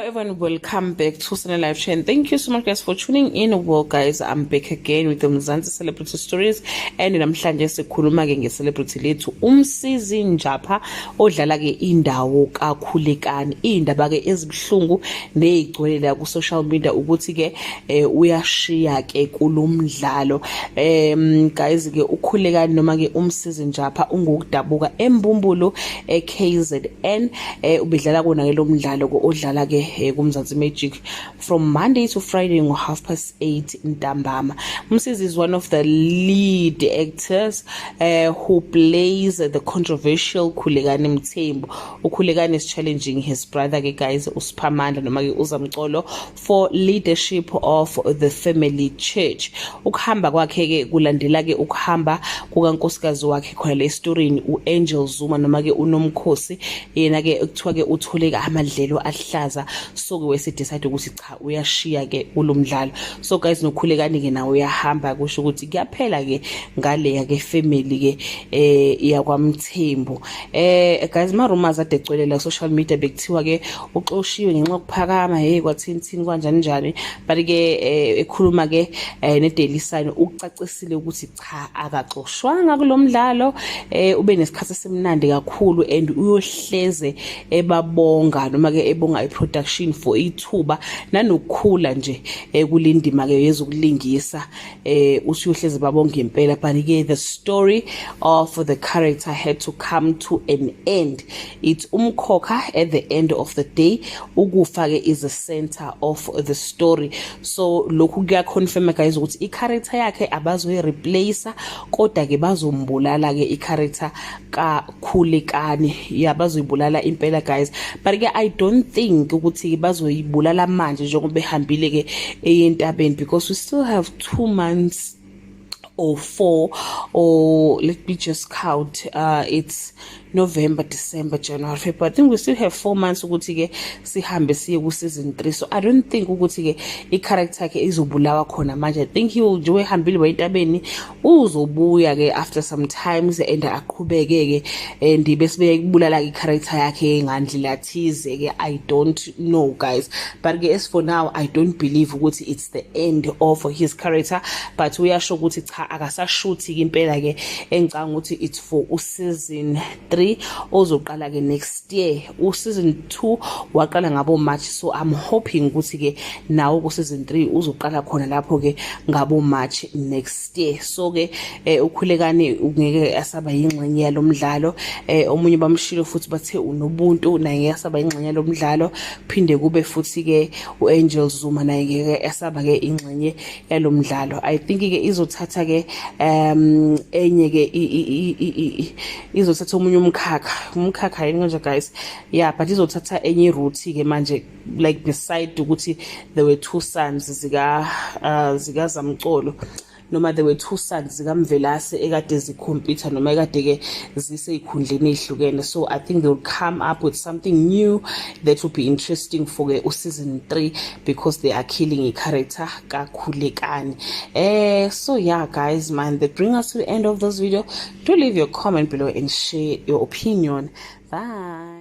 Everyone, welcome back to Sunny Live Chain. Thank you so much, guys, for tuning in. Well, guys, I'm back again with the Mzansi Celebrity Stories, and namhlanje sikhuluma ke nge-celebrity lethu uMsizi Njapha odlala ke indawo kaKhulekani. Indaba ke ezibuhlungu nezigcwele la ku social media ukuthi ke uyashiya ke kulomdlalo. Guys, ke uKhulekani noma ke uMsizi Njapha ungokudabuka eMbumbulu eKZN. Ubedlala kona ke lo mdlalo ko odlala ke kuMzansi Magic from Monday to Friday ngo 8:30 ntambama. Umsizi is one of the lead actors who plays the controversial Khulekani Mthembu. UKhulekani is challenging his brother ke, guys, uSiphamandla noma ke uZamcolo for leadership of the family church. Ukuhamba kwakhe ke kulandela ke ukuhamba kukankosikazi wakhe khona le storyini, uAngel Zuma noma ke uNomkhosi. Yena ke kuthiwa ke uthole ke amadlelo ahlaza, so ke wese decide ukuthi cha, uyashiya ke kulomdlalo. So guys, noKhulekani ke nawe uyahamba, kusho ukuthi kuyaphela ke ngaleya ke family ke yakwaMthembu. Guys, ma rumors ade egcwele social media, bekuthiwa ke uxoshiwe ngenxa yokuphakama, hey, kwathini thini, kanjani njani, but ke ekhuluma ke ne Daily Sun ucacisile ukuthi cha, akaxoshwanga kulomdlalo. Ube nesikhathi esimnandi kakhulu and uyohleze ebabonga noma ke ebonga i-production for ithuba nanokukhula nje kulindima ke yezokulingisa. Usuyohleze babonga impela, but ke the story of the character had to come to an end. It's umkhokha at the end of the day. Ukufa ke is the center of the story, so lokhu kuyaconfirm, guys, ukuthi i-character yakhe abazoyi replace, kodwa ke bazombulala ke i-character kaKhulekani. Ya, bazoyibulala impela, guys, but ke I don't think ukuthi bazoyibulala manje njengoba behambile ke eyentabeni, because we still have 2 months or 4, or let me just count, it's November, December, January, February. I think we still have 4 months ukuthi ke sihambe siye ku season 3, so I don't think ukuthi ke i-character yakhe izobulawa khona manje. I think he will nje ehambile wayentabeni, uzobuya ke after some times and aqhubeke ke and bese beyibulala i-character yakhe ngandlela thize ke. I don't know, guys, but ke as for now, I don't believe ukuthi it's the end of his character, but uyasho ukuthi cha, akasashuthi impela ke. Engicanga ukuthi it's for u-season 3 ozoqala ke next year. U-season 2 waqala ngabo March, so I'm hoping ukuthi ke nawo ku season 3 uzoqala khona lapho ke ngabo March next year. So ke uKhulekani ungeke asaba yingxenye yalomdlalo. Omunye bamshilo futhi bathe unobuntu, naye ngeke asaba ingxenye yalomdlalo. Phinde kube futhi ke uAngel Zuma, naye ngeke asaba ke ingxenye yalomdlalo. I think ke izothatha ke enye ke izothatha omunye umkhakha yini nje, guys? Yeah, but izothatha enye route ke manje, like beside ukuthi there were two sons zika Zamcolo noma there were two sons zikaMvelase ekade zikhompyutha noma ekade ke ziseyikhundleni ezihlukene. So I think they will come up with something new that will be interesting for ke season 3, because they are killing a character kaKhulekani. So yeah, guys, man, that bring us to the end of this video. Do leave your comment below and share your opinion. Bye.